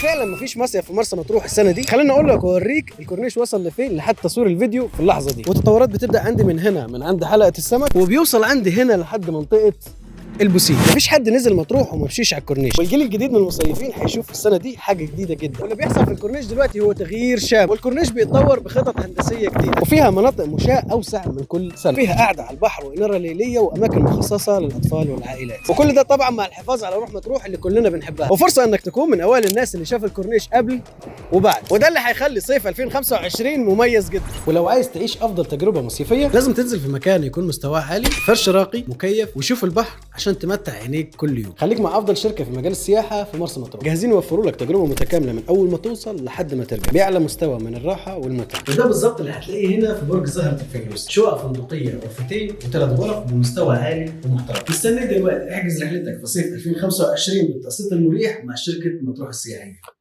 فعلا مفيش مصيف في مرسى مطروح السنة دي؟ خليني اقول لك واوريك الكورنيش وصل لفين لحد تصوير الفيديو في اللحظة دي. والتطورات بتبدا عندي من هنا، من عند حلقة السمك، وبيوصل عندي هنا لحد منطقة البوسيت. مفيش حد نزل مطروح وما مشيش على الكورنيش، والجيل الجديد من المصيفين هيشوف السنة دي حاجة جديدة جدا. واللي بيحصل في الكورنيش دلوقتي هو تغيير شامل، والكورنيش بيتطور بخطط هندسية جديدة، وفيها مناطق مشاة اوسع من كل سنة، فيها قعدة على البحر واناره ليليه واماكن مخصصة للاطفال والعائلات، وكل ده طبعا مع الحفاظ على روح مطروح اللي كلنا بنحبها. وفرصه انك تكون من اوائل الناس اللي شاف الكورنيش قبل وبعد، وده اللي هيخلي صيف 2025 مميز جدا. ولو عايز تعيش افضل تجربه مصيفيه لازم تنزل في مكان يكون مستواه عالي، فرش راقي، مكيف، وشوف البحر عشان تمتع عينيك كل يوم. خليك مع افضل شركة في مجال السياحة في مرسى مطروح، جاهزين يوفروا لك تجربه متكاملة من اول ما توصل لحد ما ترجع باعلى مستوى من الراحة والمتعة. وده بالظبط اللي هتلاقيه هنا في برج زهره الفيروز، شقق فندقيه غرفتين وثلاث غرف بمستوى عالي ومحترم. مستني دلوقتي احجز رحلتك في صيف 2025 بالتقسيط المريح مع شركة مطروح السياحية.